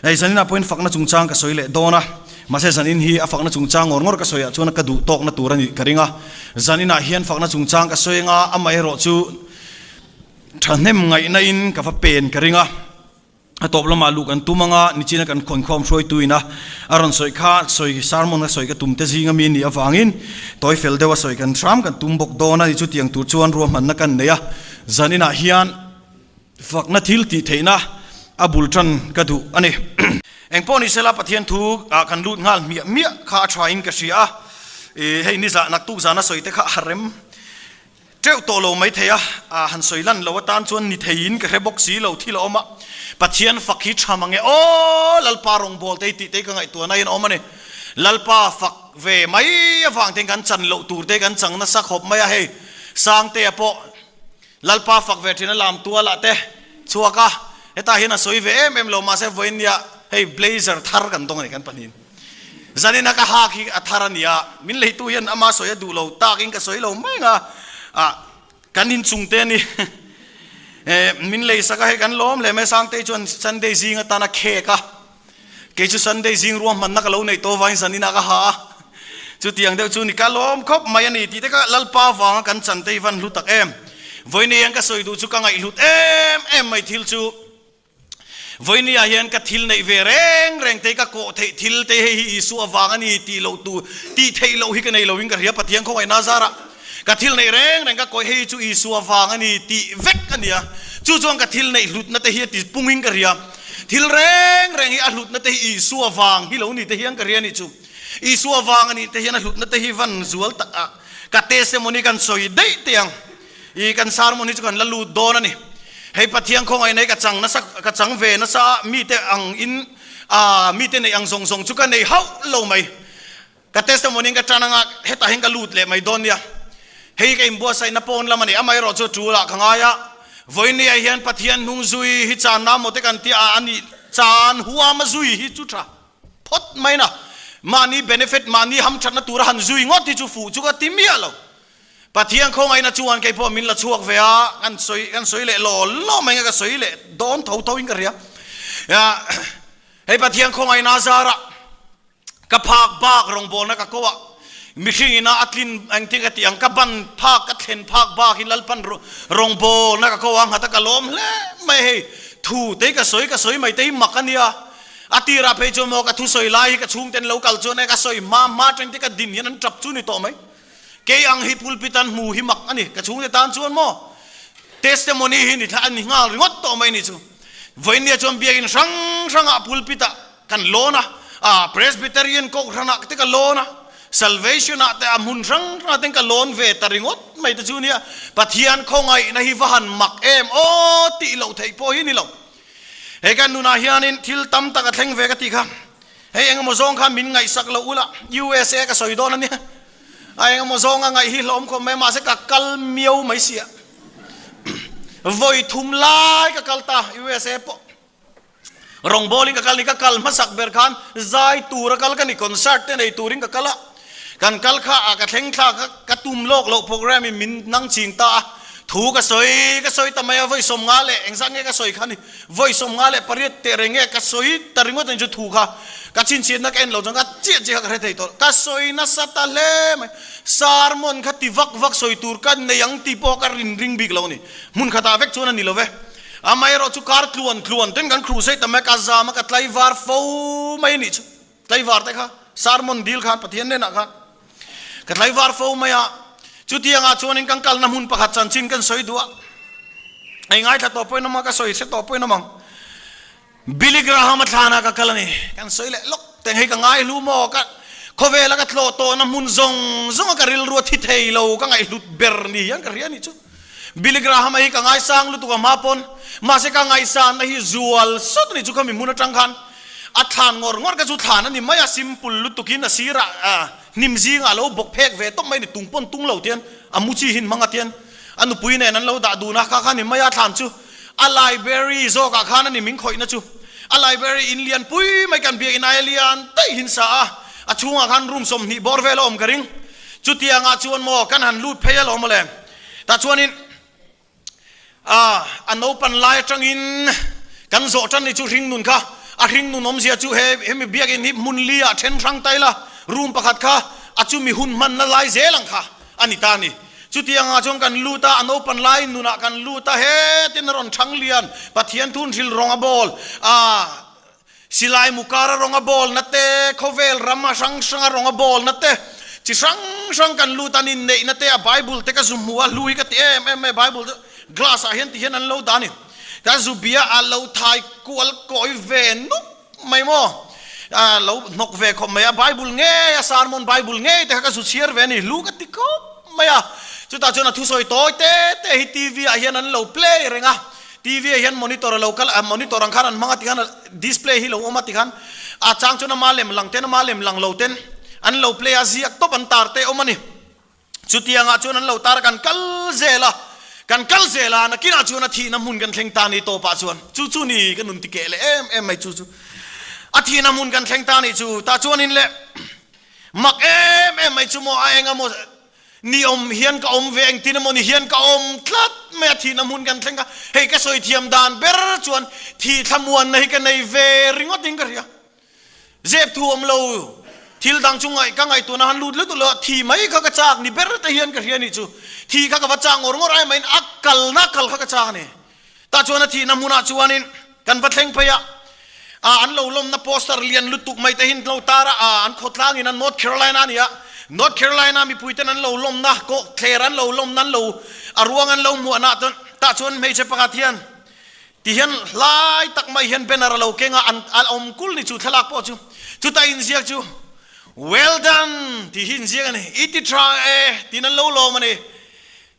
Hei zaninah pawhin fakna chungchang ka sawi leh dawn a, mahse zanin hi a fakna chungchang ngawr ngawr ka sawi ah chuan ka duh tawkna tur a nih ka ring a. Zaninah hian fakna chungchang ka sawi anga amaherawh chu thahnem ngaihna in ka va pen ka ring a. A tawp lamah luh kan tum anga nichina kan khawnkhawm hruaitu ina a rawn sawi kha sawi sermon a sawi ka tum te zing ami nih avangin tawi fel deuh a sawi kan hram kan tum bawk dawn a ni. Chutiang tur chuan ruahmanna kan nei a, zaninah hian Fakna thil tih theihna a bul tan ka duh a ni. Engpawh ni sela Pathian thu ah kan lut nghal hmiah hmiah kha a tha in ka hria a, i hei nizah naktuk zana sawi te kha a rem teuh tawh lo mai thei a, han sawi lan lo atan chuan ni thei in ka hre bawk si lo thil a awm a, Pathian fak hi tha mang e aw Lalpa rawngbâwl te hi tih te hi ka ngaihtuahna hian a awm a ni. Lalpa fak ve mai avang te kan chan loh tur te kan chang nasa khawp mai a, hei Sangtea pawh Lalpa fak ve thin a lam tualah te chhuak a, hetah hian a sawi ve em em lo mahse vawiin nia hei blazer thar kan dawng a ni kan pahnihin. Zanina ka hak hi a thar a nia, min leitu hian ama sawi a duh lo takin ka sawi lo mai ang a, ah kan inchung te a ni eh min lei sak a hei kan lawm leh mai Sangtei chuan Sunday zing atana khek a, Kei chu Sunday zing ruahmanna ka lo neih tawh avangin zaninah ka ha a, chutiang deuh chu ni ka lawm khawp mai a ni tih te kha Lalpa vanga kan chan te hi van hlu tak em. Vawiini hian ka sawi duh chu ka ngaihhlut em em mai thil chu vawiini ah hian ka thil neih ve reng reng te hi ka kawh theih thil te hei hi Isua vang a ni tih loh tu tih theih loh hi ka nei loin ka hria Pathian khawngaihna zarah ka thil neih reng reng ka kawih hei chu Isua vang a ni tih vek a nia chu chuan ka thil neih hlutna te hi a ti pungin ka hria. Thil reng reng hi a hlutna te hi Isua vang hi lo ni te hian ka ria ni chu. Isua vang a nih te hian a hlutna te hi van zual tak a ka testimony kan sawi daih teh ang. I kan sermon hi chu kan la lut dawn a ni. Hei Pathian khawngaih nei ka chang nasa ka chang ve nasa a mite ang in a mite neih ang zawng zawng chu ka nei hauh lo mai. Ka testimony in ka tan anga hetah hian ka lut leh mai dawn nia. Hei ka inbuatsaihna pawn lam a ni. Amaherawh chu tul ah ka ngai a. Vawinia hian Pathian hnung zui hi chan na maw te kan tih a, a nih chan huam a zui hi chu tha phawt mai na. Mahni benefit, mahni hamthatna tura han zui ngawt hi chu fuh chu ka ti miah lo. Pathian khawngaihna chuan kei pawh min la chhuak ve a, kan sawi kan sawi leh law law mai nge ka sawi leh dawn tho tho in ka hria. Hei Pathian khawngaihna zarah Ka phak bak rawngbawlna ka ko ah mihring ina a tlin engtin ka tih ang ka ban phak ka thlen phak bak in Lalpan rawngbawlna ka ko a nghat a ka lawm hle mai hei thu te hi ka sawi ka sawi mai te hi mak a nia a tirah phei chuan maw ka thusawi lai hi ka chhungten lo kal chuan e ka sawi hma hma teng te ka din hian an tap chu ni tawh mai kei ang hi pulpit an hmu hi mak a ni ka chhungte tan chuan maw testimony hi ni thla a ni nghal ringawt tawh mai ni chu vawinia chuan biakin hrang hrangah pulpit ah Kan lawn a, a Presbyterian Kohhran ah te ka lawn a, Salvation ah te a hmun hrang hrang ah ten ka lawn ve ta ringawt mai te chu nia, Pathian khawngaihna hi va han mak em aw tih loh theih pawh hi ni lo. Hei kan nunah hianin thil tam tak a thleng ve ka tih kha, hei engemaw zawng khan min ngaihsak loh ula, USA ka sawi dawn a nia, a engemaw zawng a ngaih hi hlawm khawp mai mahse ka kal miau mai sia, vawi thum lai ka kal ta USA pawh. Rawngbawlin ka kal ni, ka kal hmasak ber khan zai tura kal ka ni, concert te nei turin ka kal a, kan kal kha a ka thleng thla kha ka tum lawk loh program in min nang ching ta a, thu ka sawi ka sawi ta mai a, vawi 50 leh engzat nge ka sawi kha ni, vawi 58 teh reng nge ka sawi ta ringawt ang chu thu kha ka chhinchhiatna ka en lo chuan ka chiah chiah kha ka hre thei tawh, ka sawi nasa ta hle mai, sermon kha ti vak vak sawi tur ka nei ang tih pawh ka rin ring bik lo a ni, hmun khatah vek chuan a ni lo ve. Amaherawh chu kar tluan tluan ten kan crusade ta mai, ka zam a, ka tlaivar fo mai a nih chu. Tlaivar te kha sermon dil khan Pathian hnenah khan ka tlaivar fo mai a. Chutiangah chuanin kan kalna hmun pakhat chanchin kan sawi duh a, ei ngaithla tawh pawhin awm a, ka sawi hre tawh pawhin awm ang. Billy Graham-a thlanah ka kal a ni. Kan sawi leh lawk teng hei ka ngai hlu maw? Ka khawvela ka tlawh tawhna hmun zawng zawnga ka rilru a thi thei lo, ka ngaihhlut ber ni hian ka hria a nih chu. Billy Graham-a hi ka ngaisang lutuk a hma pawn, mahse ka ngaihsanna hi zual sawt a nih chu khami hmun atang khan a thlan ngawr ngawr ka chu thlan a ni mai a, simple lutukin a sirah hnim zingah a lo bawk phek ve tawp mai a ni, tung pawn tung lo tian a mu chi hin hmang a tian a nupui nen an lo dah dun a, kha kha a ni mai a thlan chu. A library zawkah khan a ni min khawihna chu. A library in lian pui mai kan biakinn aia lian daih hin sa a, a chhungah khan room 20 bawr vel a awm ka ring. Chutiangah chuan maw kan han lut phei alawm mawle. Tah chuanin a a naupan lai atangin kan zawh tan ni chu hringnun kha. A hring nun awmzia chu he hemi biakinn hi hmun li ah then hrang ta ila, room pakhat kha a chumi hun hmanna lai zel ang kha a ni ta a ni. Chutiang ah chuan kan lut a, a naupan lai nunah kan lut a, hetin a rawn thang lian, Pathian thun hril rawng a bawl a, Silai mukara rawng a bawlna te, khawvel ram a hrang hranga rawng a bawlna te, chi hrang hrang kan lut an inneihna te, a Bible te ka zu hmu a, hlu hi ka ti em em mai, Bible chu glass ah hian ti hian an lo dah a ni. Ka zu bia a lo thai kual kawi ve nuk mai maw, a lo hnawk ve khawp mai a, Bible ngei a sermon Bible ngei te kha ka zu chhiar ve a ni, hlu ka ti khawp mai a. Chutah chuan a thusawi tawi te te hi TV ah hian an lo play reng a. TV ah hian monitor a lo kal a, monitor ang khan an hmang a tikhan display hi lo awm a tikhan a chang chuan ama lem lang ten ama lem lang lo ten an lo play a, ziak tawp an tar te awm a ni. Chutiang ah chuan an lo tar a kan kal zel a, kan kal zel a, nakinah chuan a thihna hmun kan thleng ta ni tawpah chuan chu chu ni ka nun ti keh leh em em mai chu chu a thihna hmun kan thleng ta ni chu tah chuanin le mak em em mai chu maw a eng emaw Ni awm hian ka awm ve engtin emaw ni hian ka awm tlat mai a, thihna hmun kan thleng kha hei ka sawi thiam dan ber chuan thih thlamuanna hi ka nei ve ringawt in ka hria. Zep thu awm lo thil dang chu ngaih ka ngaihtuahna han lut lutuk lo a, thi mai kha ka chak ni ber te hian ka hria nih chu. Thi kha ka va chak ngawr ngawr ai maiin a kalna kal kha ka chak a ni. Tah chuan a thihna hmunah chuanin kan va thleng phei a, ah an lo lawmna poster lian lutuk mai te hi an lo tar a, ah an khawtlangin a North Carolina a ni a, North Carolina mipuiten an lo lawmna kawh thler an lo lawmna an lo a ruang an lo hmuahna chuan tah chuan hmeichhe pakhat hian ti hian hlai tak mai hian banner a lo keng a, an a awm kul ni chu thlalak pawh chu chutah inziak chu Well done tih hi inziak a ni, i ti tha e tiin an lo lawm a ni.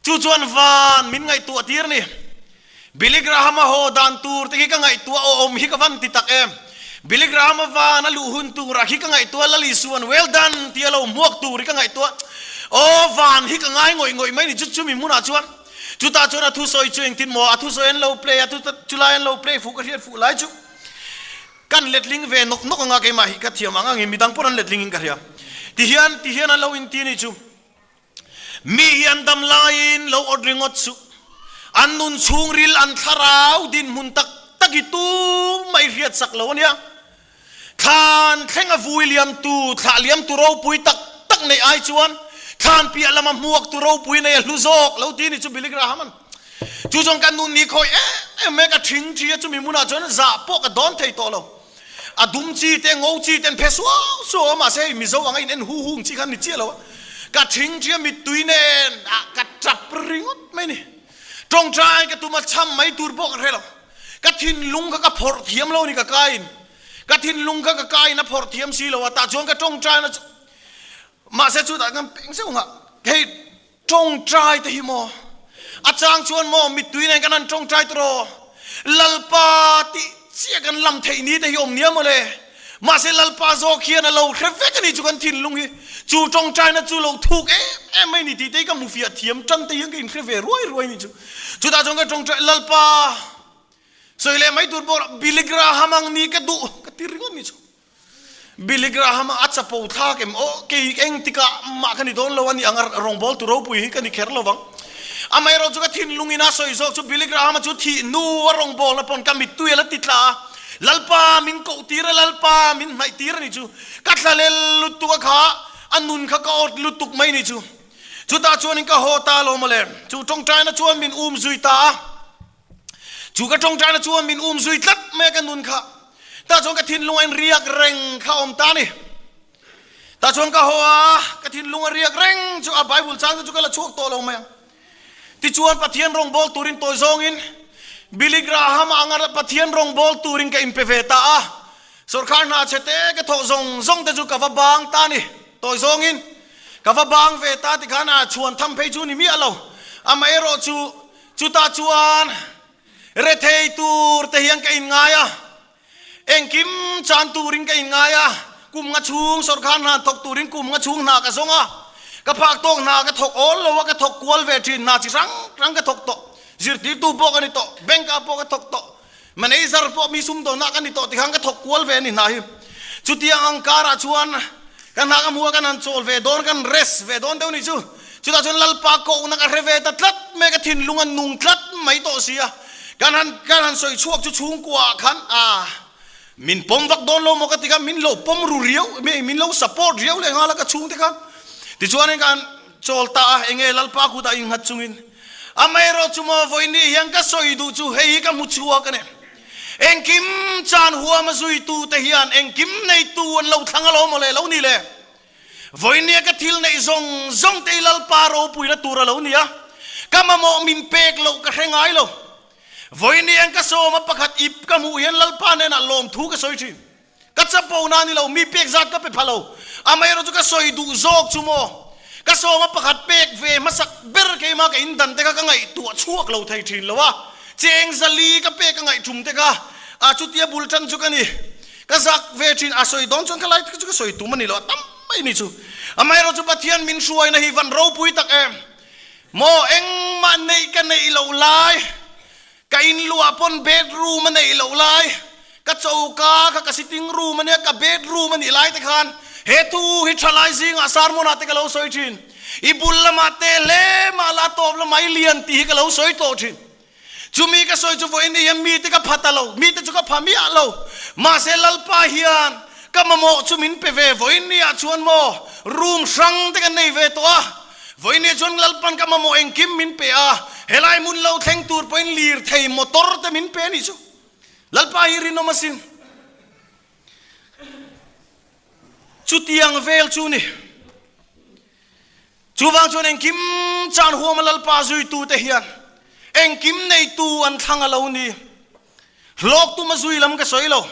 Chu chuan van min ngaihtuah tir ni. Billy Graham-a haw dan tur te khi ka ngaihtuah aw awm hi ka van ti tak em. Billy Graham-a van a luh hun turah khi ka ngaihtuah Lal Isua'n well done tia lo hmuak tur hi ka ngaihtuah aw van hi ka ngai ngawih ngawih mai ni chu chumi hmunah chuan chutah chuan a thusawi chu engtin maw a thusawi an lo play a chulai an lo play fuh ka hriat fuh lai chu kan letling ve nawk nawk anga keimah hi ka thiam ang angin midang pawn an letling in ka hria tihian tihian an lo inti ni chu. Mi hi an dam laiin lo awt ringawt suh. An nun chhungril an thlarau dinhmun tak tak hi tum mai hriat sak lo a nia. Thlan thleng a vui liamtu, thlah liamtu ropui tak tak neih ai chuan thlan piah lama hmuaktu ropui nei a hlu zawk lo ti ni chu Billy Graham-a'n. Chu chuan ka nun hi khawi em em mai ka thing thi a, chumi hmunah chuan zah pawh ka dawn thei tawh lo. A dum chi te, ngo chi te an phe suau suau a, mahse hei Mizo anga in en hu hu ang chi kha an ni chiah lo a. Ka thing thi a mittui nen ah ka tap ringawt mai ni. Tawngtai ka tum a cham mai tur pawh ka hre lo. Ka thinlung kha ka phawrh thiam lo ni ka kaiin. Ka thinlung kha ka kaiin a phawrh thiam si lo a, tah chuan ka tawngtaina chu mahse chutah kan peng zeuh nghah hei Tawngtai te hi maw? A chang chuan maw mittui nen kan han tawngtai tawh? Lalpa tih chiah kan lam theih ni te hi awm nia maw le? Mahse Lalpa zawk hian a lo hre vek a ni chu kan thinlung hi. Chu tawngtaina chu lo thuk em em mai ni tih te hi ka hmu fiah thiam tan te hian ka inhre ve ruai ruai ni chu. Chutah chuan ka tawngtai, Lalpa sawi leh mai tur pawh Billy Graham ang ni ka duh ka ti ringawt ni chu. Billy Graham a chapo thlak em? Aw, kei eng tikah mah ka ni dawn lo a ni ang a, rawngbâwl tu ropui hi ka ni kher lo vang. Amaherawh chu ka thinlungin a sawi zawk chu Billy Graham-a chu thih hnu a rawngbâwlna pawn ka mittui a la ti tla a, Lalpa min koh tir a, Lalpa min hnaih tir a ni chu. Ka thlalel lutuk a kha, a nun kha ka awt lutuk mai ni chu. Chutah chuanin ka haw ta lo mawle. Chu tawngtaina chuan min um zui ta a. Chu ka tawngtaina chuan min um zui tlat mai a ka nun kha. Tah chuan ka thinlung a inriak reng kha a awm ta a ni. Tah chuan ka haw a, ka thinlung a riak reng chu a Bible chang te chu ka la chhuak tawh lo mai ang. Tichuan Pathian rawngbâwl turin tawi zawngin Billy Graham-a anga Pathian rawngbâwl turin ka inpe ve ta a. Sawrkhar hna chhe te ka thawh zawng zawng te chu ka va bang ta a ni. Tawi zawngin ka va bang ve ta tikhan a chhuan tham phei chu ni miah lo. Amaherawhchu Chutah chuan rethei tur te hian ka inngai a, engkim chan turin ka inngai a, kum nga chhung sawrkhar hna thawk turin kum nga chhung hna ka zawng a, ka phak tawk hna ka thawk awl lo a, ka thawk kual ve thin hna chi hrang hrang ka thawk tawh, zirtirtu pawh ka ni tawh, bank ah pawh ka thawk tawh, Manager pawh mi sumdawnah ka ni tawh tikhan ka thawk kual ve a ni hna hi. Chutiang ang karah chuan ka hna ka hmu a, kan han chawl ve dawn, kan rest ve dawn deuh ni chu. Chutah chuan Lalpa kohna ka hre ve ta tlat mai, ka thinlung a nung tlat mai tawh si a. Kan han kan han sawi chhuak chu chhungkua ah khan ah. Min pawm vak dawn lo maw ka ti kha, min lo pawm ru riau, min lo support riau leh nghal a ka chhungte kha. Tichuanin kan chawl ta a, enge Lalpa kutah innghat chungin. Amaherawh chu maw vawiin ni hian ka sawi duh chu hei hi ka hmu chhuak a ni. Engkim chan huam a zuitute hian engkim neitu an lo thlang alawm mawle lo ni le. Vawinia ka thil neih zawng zawng te hi Lalpa ropuina tur a lo ni a, ka mamawh min pek loh ka hre ngai lo. Vawinia ka sawm a pakhat ip ka hmuh hian Lalpa hnenah lawmthu ka sawi thin. Ka chapo na ni lo, mi pek zat ka pe pha lo. Amaherawh chu ka sawi duh zawk chu maw? Ka sawma pakhat pek ve hmasak ber keimah ka indan te kha ka ngaihtuah chhuak lo thei thin lo a, cheng zali ka pek ka ngaihthum te kha a chutia bul tan chu ka ni. Ka zak ve thin, a sawi dawn chuan ka lai chu ka sawi tum a ni lo, a tam mai ni chu. Amaherawh chu Pathian min hruaina hi van ropui tak em? Maw engmah neih ka neih loh lai, Ka inluah pawn bedroom a neih loh lai, ka choka kha ka sitting room a nia, ka bedroom a nih lai te khan he thu hi tha lai zingah sermon ah te ka lo sawi thin. I bul lamah te hle mah la tawp lamah i lian tih hi ka lo sawi tawh thin. Chumi ka sawi chu vawiin ni hian mite ka pha ta lo, mite chu ka pha miah lo. Mahse Lalpa hian ka mamawh chu min pe ve vawiin ni ah chuan maw room hrang te kan nei ve tawh a, Vawinia chuan Lalpan ka mamawh engkim min pe a, helai hmun lo thleng tur pawhin lirthei motor te min pe a nih chu. Lalpa hi rinawm asin. Chutiang vel chu ni. Chuvang chuan engkim chan huama Lalpa zuitute hian engkim neitu an thlang a lo ni. Hlawk tuma zui lam ka sawi lo.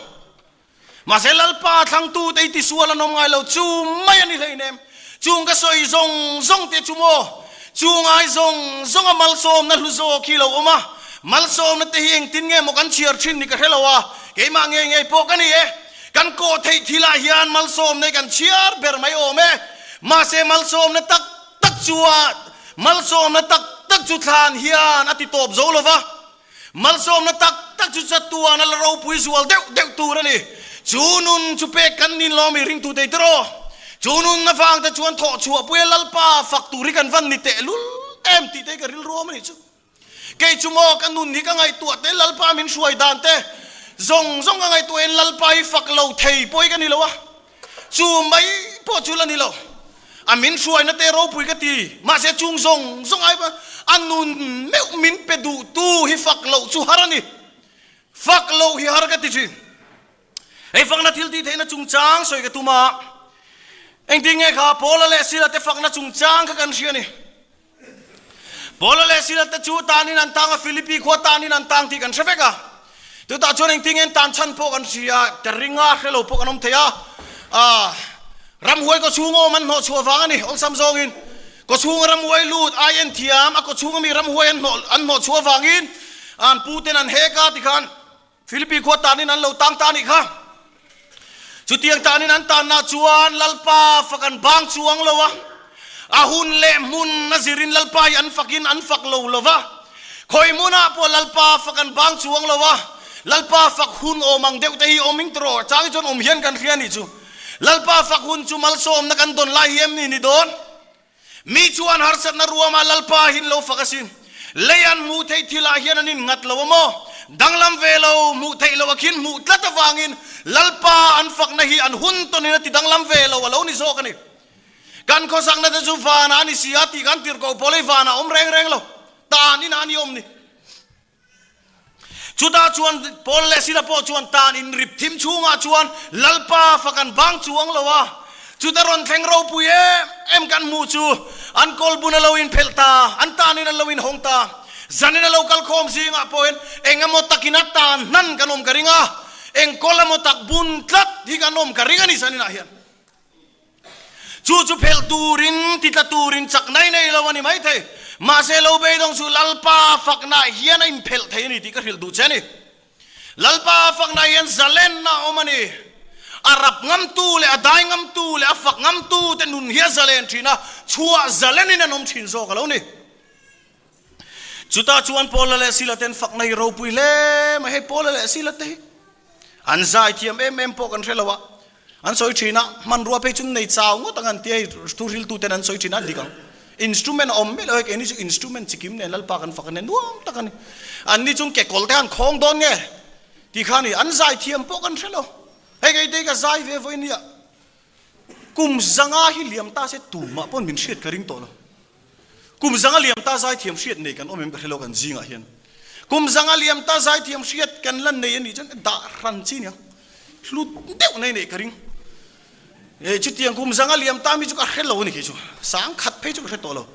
Mahse Lalpa thlangtute i tisual an awm ngai lo, chu mai a ni hleinem. Chung ka sawi zawng zawng te chu maw? Chu ngai zawng zawnga malsawmna hlu zawk hi lo awm a, malsawmna te hi engtin nge maw kan chhiar thin ni ka hre lo a, keimah ngei ngei pawh ka ni e. Kan kawh theih thilah hian malsawmna hi kan chhiar ber mai awm e. Mahse malsawmna tak tak chu a malsawmna tak tak chu thlan hian a ti tawp zo lo va. Malsawmna tak tak chu chatuan a la ropui zual deuh deuh tur a ni. Chu nun chu pek kan nin lawm i ringtu thei tiraw? Chu nun avang te chuan thawh chhuah puia Lalpa fak tur hi kan van ni tehlul em tih te hi ka rilru awm a nih chu. Kei chu maw ka nun hi ka ngaihtuah te Lalpa min hruai dan te zawng zawng ka ngaihtuah in Lalpa hi fak lo thei pawh hi ka ni lo a. Chu mai pawh chu la ni lo. A min hruaina te ropui ka ti. Mahse chung zawng zawng ai a nun meuh min pe duh tu hi fak loh chu har a ni. Fak loh hi har ka ti thin. Hei fakna thil tih theihna chungchang sawi ka tum a. Engtin nge kha Paula leh Sila te fakna chungchang kha kan hria a ni. Paula leh Sila te chu tanin an tang a, Philippi khua tanin an tang tih kan hre vek a. Chutah chuan engtin nge an tan chhan pawh kan hria, ka ring a, hre lo pawh kan awm thei a. Aaa, ramhuai kawchhung awm an hnawh chhuah vang a ni, awlsam zawngin. Kawchhunga ramhuai lut ai en thiam, a kawchhunga mi ramhuai an hnawh an hnawh chhuah vangin an puten an hek a tikhan Philippi khua tanin an lo tang ta a nih kha. Chutiang tanin an tanna chuan Lalpa fak an bang chuang lo a, a hun leh hmun a zirin Lalpa hi an fakin an fak lo lo va. Khawi hmunah pawh Lalpa fak an bang chuang lo a, Lalpa fak hun awm ang deuh te hi awm ing tawh chang hi chuan awm hian kan hria a nih chu. Lalpa fak hun chu malsawmna kan dawn lai hi em ni ni dawn? Mi chuan harsatna ruama Lalpa hi an lo fak asin. Lei an hmuh theih thilah hian an innghat lo a maw? Danglam ve lo, hmuh theih loh a khin hmuh tlat avangin Lalpa an fakna hi an hun tawnin a ti danglam ve lo a lo ni zawk a ni. Kan khawsakna te chu vanah a ni si a tih khan tirhkoh pawl hi vanah a awm reng reng lo, tan inah a ni awm ni. Chutah chuan Paul leh Sila pawh chuan tan in rip thim chhungah chuan Lalpa fak an bang chuang lo a, chuta rawn thleng ropui em em kan hmuh chu an kawlbun a lo inphelh ta, an tanin an lo inhawng ta. Zanin a lo kal khawm zingah pawhin eng emaw takin a tan hnan kan awm ka ring a, eng kawl emaw tak bun tlat hi kan awm ka ring a ni zaninah hian. Chu chu phelh turin, titla turin chak nai nei lo a ni maithei. Mahse lo beidawng chu Lalpa fakna hian a inphelh thei a ni tih ka hrilh duh che a ni. Lalpa fakna hian zalenna a awm a ni. A rap ngamtu leh a dai ngamtu leh a fak ngamtu te nun hi a zalen thin a, chhuah zalenin an awm thin zawk a lo ni. Chutah chuan Paula leh Sila ten fakna hi ropui hle mai. Hei Paula leh Sila te hi an zai thiam em em pawh kan hre lo a, an sawi thin a, hmanrua phei chu nei chau ngawt ang an tia hei thu hriltu ten an sawi thin a, dik ang. Instrument a awm miah lo hei keini chu instrument chikim nen Lalpa kan fak a nia nuam tak a ni. Anni chung kekawlh te han khawng dawn nge? Ti kha ni, an zaithiam pawh kan hre lo. Hei kei te ka zai ve vawi nia, kum zanga hi liam ta se tumah pawn min hriat ka ring tawh lo. Kum zanga liam ta zaithiam hriat nei kan awm em ka hre lo kan zingah hian. Kum zanga liam ta zaithiam hriat kan la nei a nih chuan dah hran chi aniang. Hlut deuh nei neih ka ring. E chutiang kum zanga liam ta mi chu ka hre lo a ni khi chu. Sangkhat phei chu ka hre tawh lo.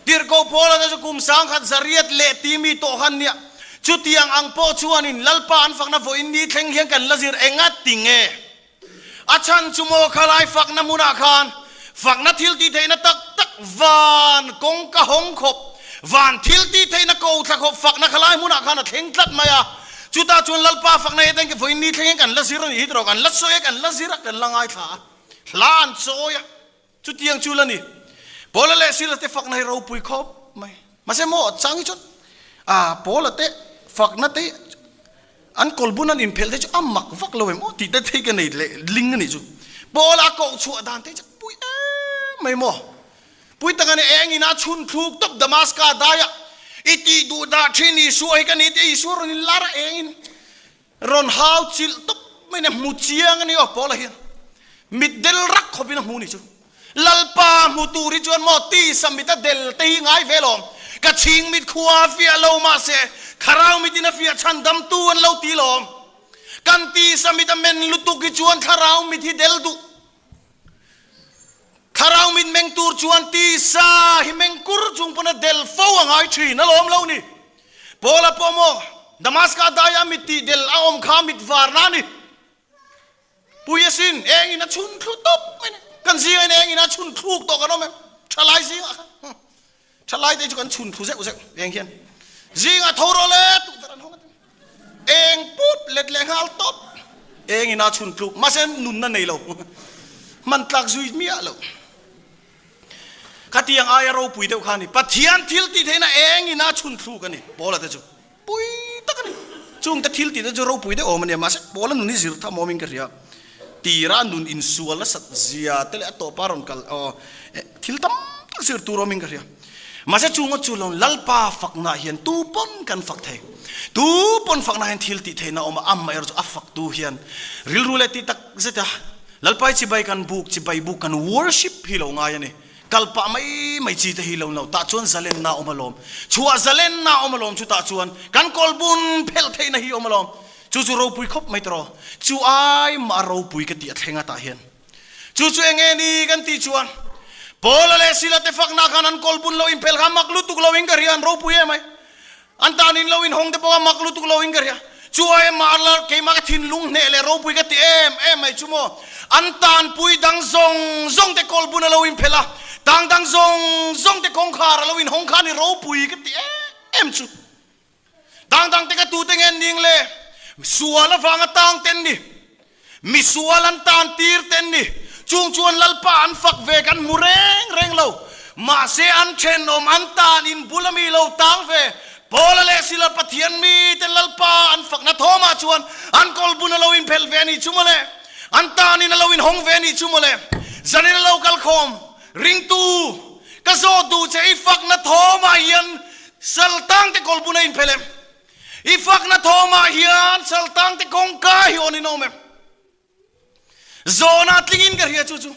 Tirhkoh Paula te chu kum sangkhat zariat leh ti mi tawh khan nia. Chutiang ang pawh chuanin Lalpa an fakna vawiin ni thleng hian kan la zir enga ti nge? A chhan chu maw khalai fakna hmunah khan fakna thil tih theihna tak tak van kawngka hawng khawp, van thil tih theihna ko thla khawp fakna khalai hmunah khan a thleng tlat mai a. Chutah chuan Lalpa fakna hi atan vawiin ni thleng hian kan la zir a nih hi tawh, kan la sawi a, kan la zir a, kan la ngaithla a, hla an chawi a. Chutiang chu la ni. Paula leh Sila te fakna hi ropui khawp mai. Mahse maw chang hi chuan ah Paula te fakna te an kawlbun an inphelh te chu a mak vak lo em aw tih te thei ka nei leh ling a nih chu. Paula a koh chhuah dan te chu pui em mai maw. Pui tak a ni eng ina chhun thluk tawp Damaska daiah i tih duh dah thin Isua hi ka ni tih Isua rawn inlar a eng in Rawn hau chilh tawp mai nia hmu chiang a ni aw Paula hian mit del rak khawpin a hmu ni chu. Lalpa hmu tur hi chuan maw tisa mit a del te hi ngai ve lawm. Ka chhing mit khua a fiah lo mahse thlarau mitin a fiah chhan damtu an lo ti lawm. Kan tisa mit a men lutuk hi chuan thlarau mit hi del duh. Thlarau mit meng tur chuan tisa hi meng kur chung pawn a del fo a ngai thin a lawm lo ni. Paula pawh maw Damaska daia mit tih del a awm kha mit varna a ni. Pui asin eng in a chhun thlu tawp mai ni. Kan zingah in eng in a chhun thluk tawh kan awm em? Thalai zingah khan. Thalai te chu kan chhun thlu zeuh zeuh eng hian. Zingah tho rawh le tukverh an hawng a ti. Eng put let leh nghal tawp. Eng ina chhun tluk mahse nunna nei lo. Hman tlak zui miah lo. Khatiang aia ropui deuh kha a ni. Pathian thil tih theihna eng ina chhun thluk a ni. Paula te chu pui tak a ni. Chungte thil tih te chu ropui deuh awm a nia mahse Paula nun hi zir tham awmin ka hria. Tira nun insual nasat zia te leh a tawpa rawn kal aw thil tam tak zir tur awmin ka hria. Mahse chu ngawt chu lo Lalpa fakna hian tu pawn kan fak thei. Tu pawn fakna hian thil tih theihna awm a, amaherawh chu a faktu hian rilru leh tih tak zet a Lalpa hi chibai kan buk, chibai buk kan worship hi lo ngai a ni. Kal pah mai mai chi te hi lo no. Tah chuan zalenna awm alawm. Chhuah zalenna awm alawm chutah chuan kan kawlbun phelh theihna hi awm alawm. Chu chu ropui khawp mai tawh. Chu ai mah ropui ka tih a thleng atah hian. Chu chu eng nge ni kan tih chuan Paula leh Sila te fakna khan an kawlbun lo inphelh kha mak lutuk lo in ka hria an ropui em ai. An tan in lo inhawng te pawh a mak lutuk lo in ka hria. Chu ai mah la keimah ka thinlung hneh leh ropui ka ti em em mai chu maw. An tanpui dang zawng zawng te kawlbun a lo inphelh a, tang dang zawng zawng te kawngkhar a lo inhawng kha ni ropui ka ti em em chu. Tang dang te ka tute nge ning le? Sual avanga tang ten ni. Misual an tan tir ten ni. Chung chuan Lalpa an fak ve kan hmu reng reng lo. Mahse an thenawm an tan in bul ami lo tang ve. Paula leh Sila Pathian mi ten Lalpa an fakna thawmah chuan an kawlbun a lo inphelh ve a nih chu mawle. An tan in a lo inhawng ve a nih chu mawle. Zanin a lo kalkhawm ringtu ka zawh duh che i fakna thawmah hian Saltang te kawlbun a inphelh em? I fakna thawmah hian saltang te kawngka hi awn in awm em? Zawhna tlingin ka hria chu chu.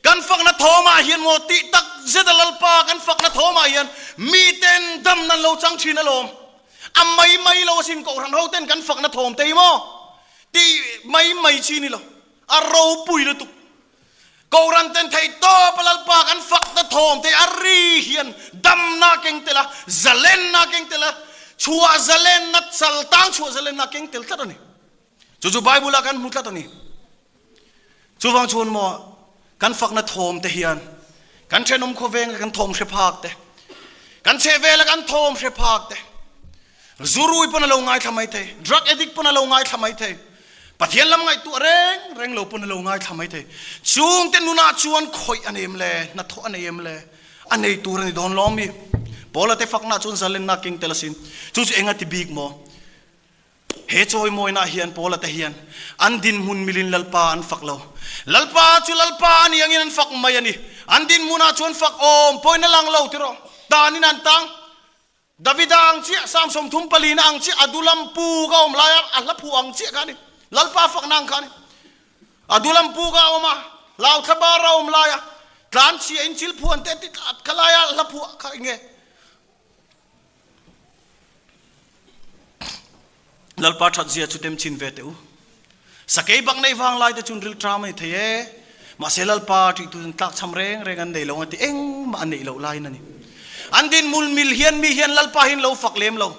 Kan fakna thawmah hian maw tih tak zet a Lalpa kan fakna thawmah hian miten dam nan lo chang thin alawm. A mai mai lo asin Kohhran ho ten kan fakna thawm te hi maw tih mai mai chi ni lo. A ropui lutuk. Kohhran ten theih tawp a Lalpa kan fakna thawm te a ri hian damna keng tel a, zalenna keng tel a, chhuah zalenna, chaltang chhuah zalenna keng tel tlat a ni. Chu chu Bible ah kan hmu tlat a ni. Chuvang chuan maw kan fakna thawm te hian kan thenawm khawvenga kan thawm hre phak te, kan chhehvela kan thawm hre phak te, Zurui pawn a lo ngaithla mai thei, drug addict pawn a lo ngaithla mai thei, Pathian lam ngaihtuah reng reng lo pawn a lo ngaithla mai thei. Chungte nunah chuan khawih a nei em le, hnathawh a nei em le, a nei tur a ni dawn lawm mi. Paula te fakna chuan zalenna keng tel asin. Chu chu eng a ti bik maw? He chawimawina hian Paula te hian an dinhmun milin Lalpa an fak lo. Lalpa chu Lalpa a ni angin an fak mai a ni. An dinhmunah chuan fak awm pawhin a lang lo tiraw? Tanin an tang. Davida ang chiah, Psalm 34 na ang chiah, Adulam puk a awm laia a hla phuh ang chiah kha a ni. Lalpa fakna ang kha a ni. Adulam puk a awm a, Hlauthla bar a awm laia tlan chhia in chil phuan te ti tlat kha laia hla phuah kha eng nge? Lalpa that zia chu tem chin ve teh u. Sakei bak nei vang lai te chun ril tram a ni thei e. Mahse Lalpa ṭih tu chuan tlakchham reng reng an nei lo ang a ti engmah a neih loh laiin a ni. An dinhmun mil hian mi hian Lalpa hi an lo fak lem lo.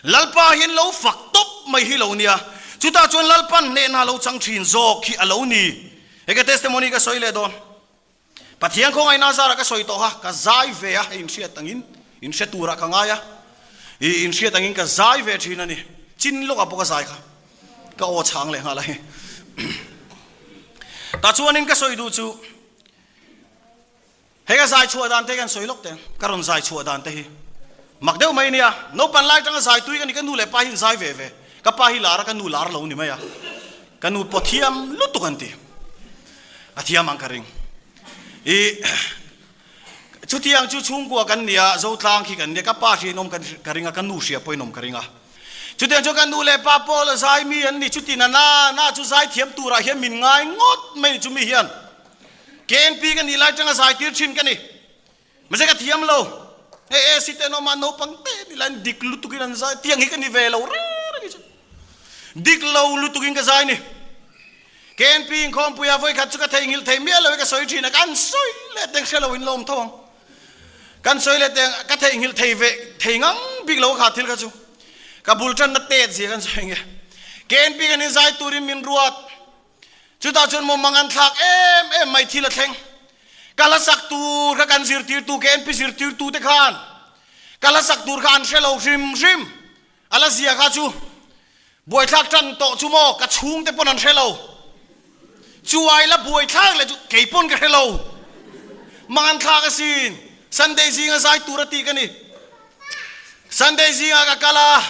Lalpa hi an lo fak tawp mai hi lo nia. Chutah chuan Lalpa'n hnehna lo chang ṭhin zawk hi a lo ni. Hei ka testimony ka sawi leh dawn. Pathian khawngaihna zarah ka sawi tawh a, ka zai ve a, hei inhriat angin, inhre turah ka ngai a, i inhriat angin ka zai ve thin a ni. Chin lawkah pawh ka zai kha, ka aw chhang leh nghal a hei. Tah chuanin ka sawi duh chu, hei ka zai chhuah dan te hi kan sawi lawk teh ang, ka rawn zai chhuah dan te hi mak deuh mai a nia, naupan lai atanga zai tui ka ni, ka nu leh pa hi an zai ve ve, ka pa hi lar a, ka nu lar lo ni mai a. Ka nu pawh thiam lutuk an ti. A thiam ang ka ring. I chutiang chu chhungkua kan nia, Zotlang khi kan nia, ka pa hria in awm ka ring a, ka nu hria pawh in awm ka ring a. Chutiang chu ka nu leh pa pawh la zai mi an ni, chuti na na na chu zai thiam turah hian min ngai ngawt mai ni chumi hian. KNP ka nih lai tanga zai tir thin ka ni. Mahse ka thiam lo. Hei AC te an awm a, naupang te ni lain dik lutukin an zai, tiang hi ka ni ve lo reng reng hi chu. Dik lo lutukin ka zai ni. KNP inkhawmpuia vawikhat chu ka theihnghilh thei miah lo i ka sawi thin a, kan sawi leh teng hre lo in la awm tho ang. Kan sawi leh teng ka theihnghilh thei ve thei ngang bik lo kha thil kha chu. Ka bul tanna tet zia kan sawi nge. KNP kan inzai turin min ruat. Chutah chuan maw mang an thlak em em mai thil a thleng. Ka hla sak tur kha kan zirtirtu KNP zirtirtu te khan ka hla sak tur kha an hre lo hrim hrim. A la zia kha chu buaithlak tan tawh chu maw ka chhungte pawn an hre lo. Chu ai la buaithlak leh chu kei pawn ka hre lo. Mang an thlak asin. Sunday zinga zai tur a tih ka ni. Sunday zinga ka kal a,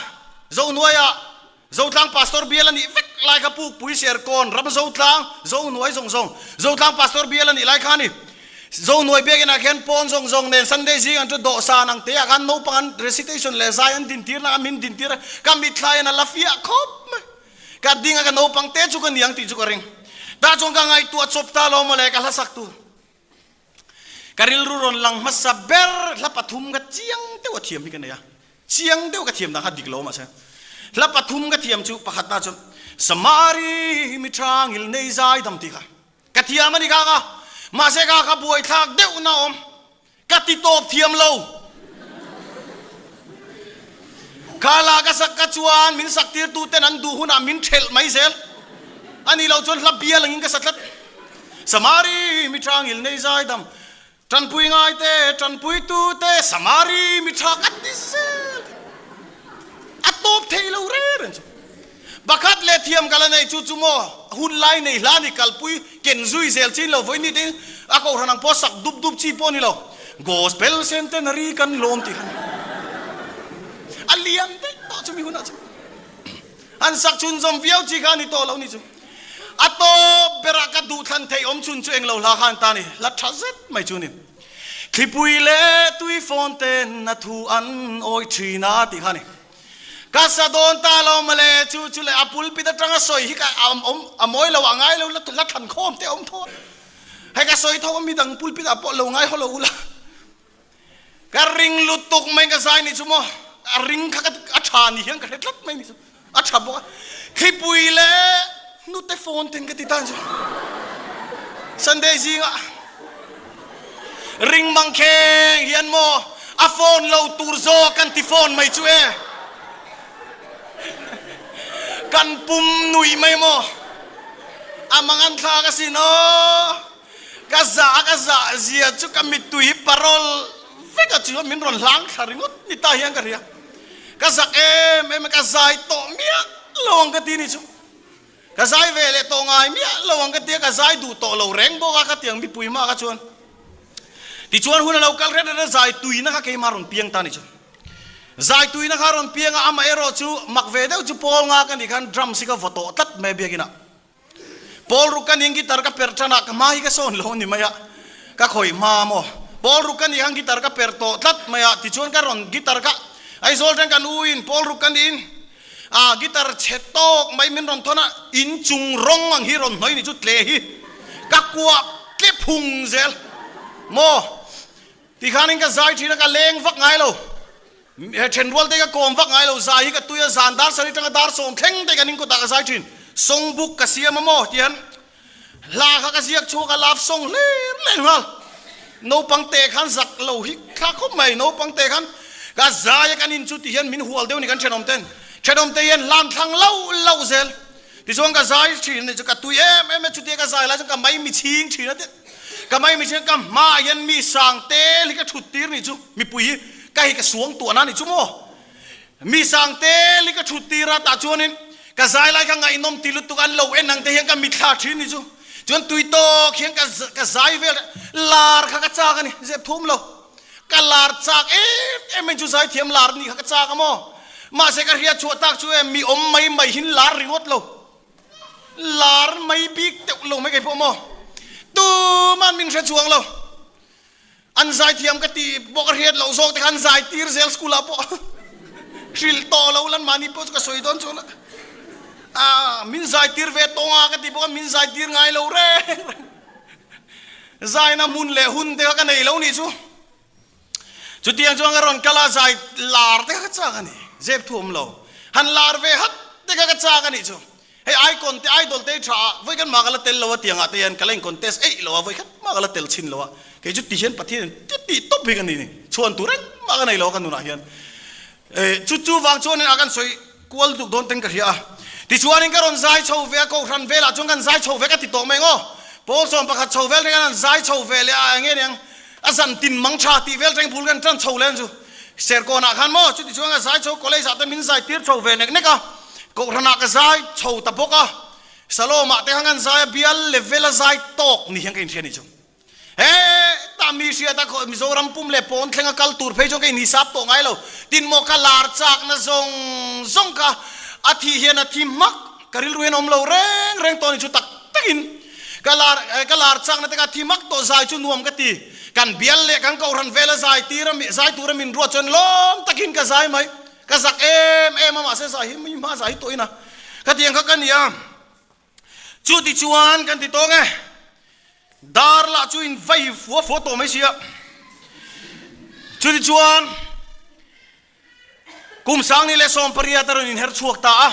Zohnuaiah Zotlang Pastor bial a nih vek lai kha Pukpui Serkawn ram Zotlang, Zohnuai zawng zawng, Zotlang Pastor bial a nih lai kha a ni. Zohnuai biakinah khian pawn zawng zawng nen Sunday zing an chu dawhsan ang te ah khan naupang an recitation leh zai an dintir na a min dintir a, ka mitthla hian a la fiah khawp mai. Ka ding a ka naupang te chu ka ni ang tih chu ka ring. Tah chuan ka ngaihtuah chawp ta lo mawle ka hla sak tur. Ka rilru rawn lang hmasa ber hla pathum ka chiang deuh a thiam hi ka nei a, chiang deuh ka thiam dan kha dik lo mahse hla pathum ka thiam chu pakhat na chuan Samari mi tha ngil nei zai dam tih kha ka thiam a ni kha ka mahse kha kha buaithlak deuh na awm ka ti tawp thiam lo. Kha la ka sak ka chuan min sak tir tu ten an duh hunah min thelh mai zel a nih loh chuan hla bial angin ka sa tlat. Samari mi tha ngil nei zai dam tanpui ngai te tanpui tu te Samari mi tha ka ti zel a tawp thei lo reng reng chu. Pakhat leh thiam ka la nei chu chu maw hun lai nei hla ni kalpui ken zui zel chin lo vawi ni te a kohhran ang pawh sak dup dup chi pawh ni lo Gospel Centenary kan lawm tih kha a lian daih tawh chumi hunah chu an sak chhun zawm viau chi kha a ni tawh lo ni chu a tawp berah ka duhthlan theih awm chhun chu englo hla khan ta ni hla tha zet mai chu ni thlipui leh tui fawn ten a thu an awi thin a tih kha ni. Ka sa dawn ta lo mawle, chu chu leh a pulpit atanga sawi hi ka awm a mawi lo a ngai lo la thlan khawm te a awm tho a, hei ka sawi tho a midang pulpit ah pawh lo ngai haw lo ula, ka ring lutuk mai ka zai ni chu maw, a ring kha a tha ni hian ka hre tlat mai ni chu, a tha bawk a, thlipui leh hnute phone ten ka ti tan chu Sunday zingah. Ring mang kheng hian maw a phone lo tur zawk kan ti phone mai chu e. Kan pum nuih mai maw a mang an thlak asin aw. Ka zah ka zah zia chu ka mittui hi parol vek a chu min rawn hlang thla ringawt ni ta hian ka hria. Ka zak em em a ka zai tawh miah lo ang ka ti ni chu. Ka zai ve leh tawh ngai miah lo ang ka tia, ka zai duh tawh lo reng bawk a ka tiang mipui hma kha chuan. Tichuan hun a lo kal hret hret a, zai tuina kha keimah rawn piang ta ni chu. Zai tuina kha rawn piang a, amah erawh chu mak ve deuh chu Paul nga ka nih khan drums hi ka vaw tawh tlat mai a biakinah. Paul ruk ka ning guitar ka perh tan a, ka hma hi ka sawn lo a ni mai a, ka khawih hma maw. Paul ruk ka nih khan guitar ka perh tawh tlat mai a, tichuan ka rawn guitar ka. Aizawl tang kan u in pawl ruk kan in a guitar chhe tawk mai min rawn thawn a, inchung rawng ang hi rawn hnawih ni chu tle hi ka kuah tle phung zel maw tikhanin ka zai thin a ka leng vak ngai lo. He thenrual te ka kawm vak ngai lo, zai hi ka tui a, zan dar sarih tanga dar sawm thleng te kan inkawtah ka zai thin. Song book ka siam a maw ti hian hla kha ka ziak chhuak a, love song hlir leh nghal. Naupang te khan zak lo hi thla khawp mai, naupang te khan ka zai a kan in chu ti hian min hual deuh ni kan thenawm ten. Thenawm te hian hlan thlang lauh lauh zel. Tichuan ka zai thin a ni chu ka tui em em e, chutia ka zai lai chuan ka maimi chhing thin a ti. Ka maimi chhing ka hmaah hian mi sang tel hi ka thut tir ni chu mipui hi ka hei ka suang tuahna a ni chu maw. Mi sang tel hi ka thut tir a tah chuanin ka zai lai kha ngaihnawm ti lutuk an lo en ang te hian ka mitthla thin ni chu. Chuan tui tawk hian ka ka zai vel lar kha ka chak a ni zep thum lo. Ka lar chak em em mai chu zaithiam lar nih kha ka chak a maw? Mahse ka hriat chhuah tak chu e mi awm mai mai hin lar ringawt lo. Lar mai bik deuh lo mai kei pawh maw? Tuman min hre chuang lo. An zaithiam ka tih pawh ka hriat loh zawk te kha an zai tir zel school ah pawh hrilh tawh lo lan mahni pawh chu ka sawi dawn chuan a min zai tir ve tawng a ka tih pawh khan min zai tir ngai lo reng reng. Zaina hmun leh hun te kha ka nei lo nih chu. Chutiang chuan ka rawn kal a, zai lar te kha ka chak a ni. Zep thu awm lo. Han lar ve hat te kha ka chak a nih chu. Hei icon te idol te hi tha a, vawi khat mah ka la tel lo a tiang ah te hian ka la in contest eih lo a, vawi khat mah ka la tel chhin lo a. Kei chu ti hian Pathian in ti tih tawp hi ka ni ni. Chhuan tur engmah ka nei lo a ka nunah hian. Chu chu vang chuanin a kan sawi kual duk dawn ten ka hria a. Tichuanin ka rawn zai chho ve a, Kohhran velah chuan kan zai chho ve ka ti tawh mai ngaw. Pawl 11 chho vel teng an zai chho ve leh a, enge niang a zan tin mang tha tih vel teng bul kan tan chho leh ang chu. Serkawnah khan maw chuti chuan ka zai chho college ah te min zai tir chho ve nek nek a, Kohhranah ka zai chho ta bawk a, Salomah te khan kan zai a, bial level a zai tawk ni hian ka inhria nih chu. Hetah mi hriat a Mizoram pum leh pawn thleng a kal tur phei chuan ka inhisap tawh ngai lo. Tin maw ka lar chakna zawng zawng kha a thih hian a thi hmak ka rilru hian a awm lo reng reng tawh a ni chu tak takin ka lar ka lar chakna te kha a thi hmak tawh zai chu nuam ka ti. Kan bial leh kan kohhran vela zai tir a zai tura min ruat chuan lawm takin ka zai mai. Ka zak em em a mahse zai hi mi hma zai hi tawhin a khatiang kha ka ni a. Chu ti chuan kan ti tawng e, dar lah chu in vai fua fua tawh mai sia. Chu ti chuan kum sangni leh 18 a rawn inher chhuak ta a,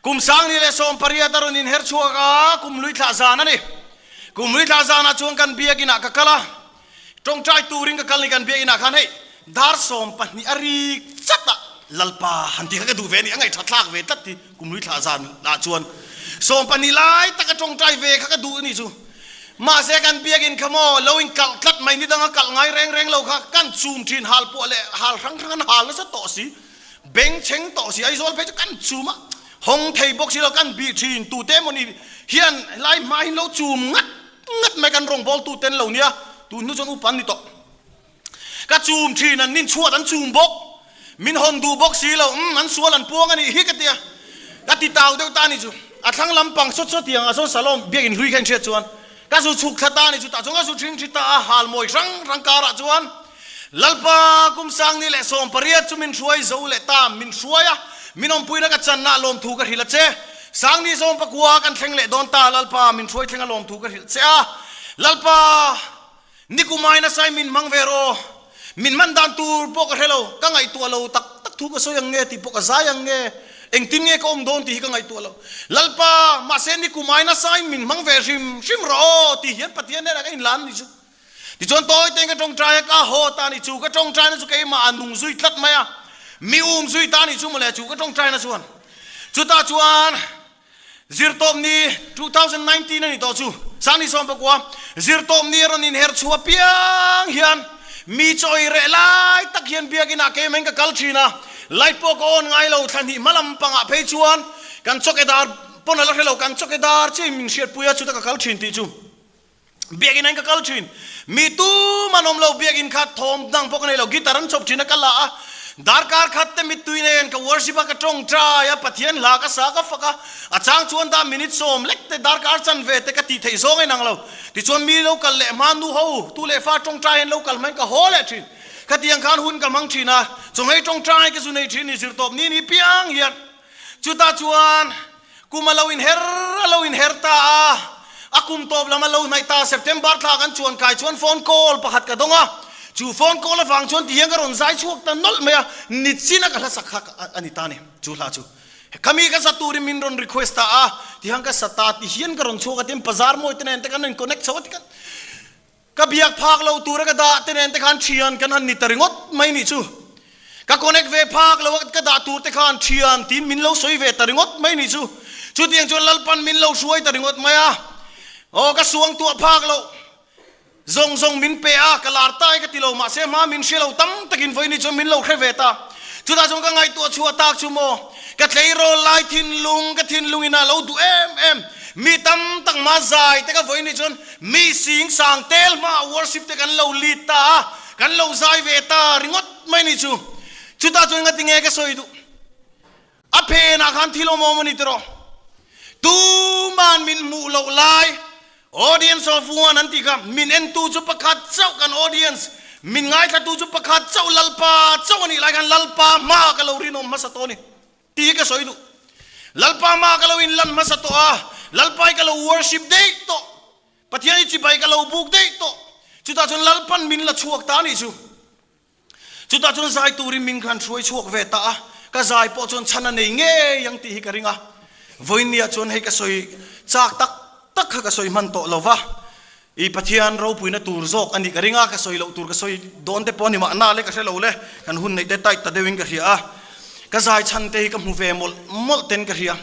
kum sangni leh 18 a rawn inher chhuak a, kum lui thlah zan a ni. Kum lui thlah zanah chuan kan biakinah ka kal a, Tawngtai turin ka kal ni kan biakinn ah khan hei dar 12 a rik chat ah Lalpa han ti kha ka duh ve a ni, a ngaihtha thlak ve tlat ti kum lui thlah zan ah chuan 12 lai taka tawngtai ve kha ka duh a ni chu. Mahse kan biakinn kha maw lo in kalh tlat mai ni danga kalh ngai reng reng lo kha kan chum thin hal puah leh hal hrang hrang an hal nasa tawh si, beng chheng tawh si Aizawl phei chu kan chum a hawng thei bawk si lo kan bih thin tute emawni hian helai hma hi lo chum ngat Ngat mai kan rawngbawltu te an lo nia, tun hnu chuan upa an ni tawh. Ka chum thin, an nin chhuat an chum bawk, min hawn duh bawk si lo, umm an sual an puang a nih hi ka ti a, ka ti tau deuh ta a ni chu. A thlang lampang sawt sawt tiang ah sawn Salom biakinn hlui kha in hriat chuan ka zu chhuk thla ta a ni chu, tah chuan ka zu thing thi ta a, hal mawi hrang hrang karah chuan Lalpa kum 2018 chu min hruai zo leh ta, min hruai a, min awmpuina ka channa lawmthu ka hrilh a che. 2019 kan thleng leh dawn ta, Lalpa min hruai thleng a lawmthu ka hrilh che a. Lalpa, nikumai nasai min hmang ve rawh, min hman dan tur pawh ka hre lo, ka ngaihtuah lo tak tak thu ka sawi ang nge tih pawh ka zai ang nge, engtin nge ka awm dawn tih hi ka ngaihtuah lo. Lalpa, mahse nikumai nasai min hmang ve hrim hrim rawh aw tih hian Pathian hnenah ka inlan a ni chu. Tichuan tawi tein ka tawngtai a, ka haw ta a ni chu ka tawngtaina chu keimah a nung zui tlat mai a, mi um zui ta a ni chu mawle chu ka tawngtaina chuan. Chutah chuan Zirtawpni 2019 a ni tawh chu, Sangni 19 Zirtawpni a rawn inher chhuah piang hian mi chawi reh lai tak hian biakinah keimahin ka kal thin a, light pawh ka on ngai lo, thla hnih hma lam pangah phei chuan kan chawkedar pawn a la hre lo, kan chawkedar chiahin min hriatpui a, chuta ka kal thin tih chu. Biakinn ah in ka kal thin. Mi tum an awm lo, biakinn kha thawm dang pawh ka nei lo, guitar an chawp thin a ka la a, darkar khat te mittui nen ka worship a, ka tawngtai a, Pathian hla ka sa ka fak a, a chang chuan dah minute sawm lek te darkar chanve te ka tih theih zawng a inang lo. Tichuan mi lo kal leh hma nu ho, tu leh fa tawngtai an lo kal hmain ka haw leh thin. Khatiang khan hun ka hmang thin a, chawnghei tawngtai ka zu nei thin ni zirtawp ni ni piang hian. Chutah chuan kum a lo inher a lo inher ta a, a kum tawp lam a lo hnaih ta. September thla kan chuan kai chuan phone call pakhat ka dawng a, chu phone call avang chuan tihian ka rawn zai chhuak ta nawlh mai a, nichina ka hla sak kha a ni ta ni chu hla chu. Khami ka sa turin min rawn request ta a, tihian ka sa ta tihian ka rawn chhuak a, tin bazar mawi te nen te kan rawn connect chho a tikhan Ka biak phak lo tura ka dah te nen te khan thian kan han ni ta ringawt mai nih chu. Ka connect ve phak lo a ka dah tur te khan thian tiin min lo sawi ve ta ringawt mai nih chu. Chutiang chuan Lalpan min lo hruai ta ringawt mai a. Aw ka suang tuah phak lo zawng zawng min pe a, ka lar tai ka ti lo mahse hma min hre lo tam takin vawiin chuan min lo hre ve ta. Chutah chuan ka ngaihtuah chhuah tak chu maw ka tleirawl lai thinlung ka thinlung in a lo duh em em. Mi tam tak hma zai te ka vawiin chuan Mi sing sang tel hmaah worship te kan lo lead ta a, kan lo zai ve ta ringawt mai ni chu. Chutah chuan ngati nge ka sawi duh? A phenah khan thil awm awm a ni tawh. Tuman min hmuh loh lai, audience of one an tih kha, min entu chu pakhat chauh kan audience, min ngaithlatu chu pakhat chauh Lalpa chauh a nih lai khan Lalpa hmaah ka lo rinawm hmasa tawh a ni. Tih hi ka sawi duh. Lalpa mah ka lo inlan hmasa tawh a, Lalpa hi ka lo worship daih tawh, Pathian hi chibai ka lo buk daih tawh. Chutah chuan Lalpan min la chhuak ta a nih chu. Chutah chuan zai turin min han hruai chhuak ve ta a, ka zai pawh chuan chhan a nei ngei ang tih hi ka ring a. Vawinia chuan hei ka sawi chak tak tak kha ka sawi hman tawh lo va. I Pathian ropuina tur zawk a nih ka ring a, ka sawi loh tur ka sawi dawn te pawh a ni mahna le ka hre lo le, kan hun neih te tight ta deuhin ka hria a, ka zai chhan te hi ka hmu ve mawlh mawlh ten ka hria.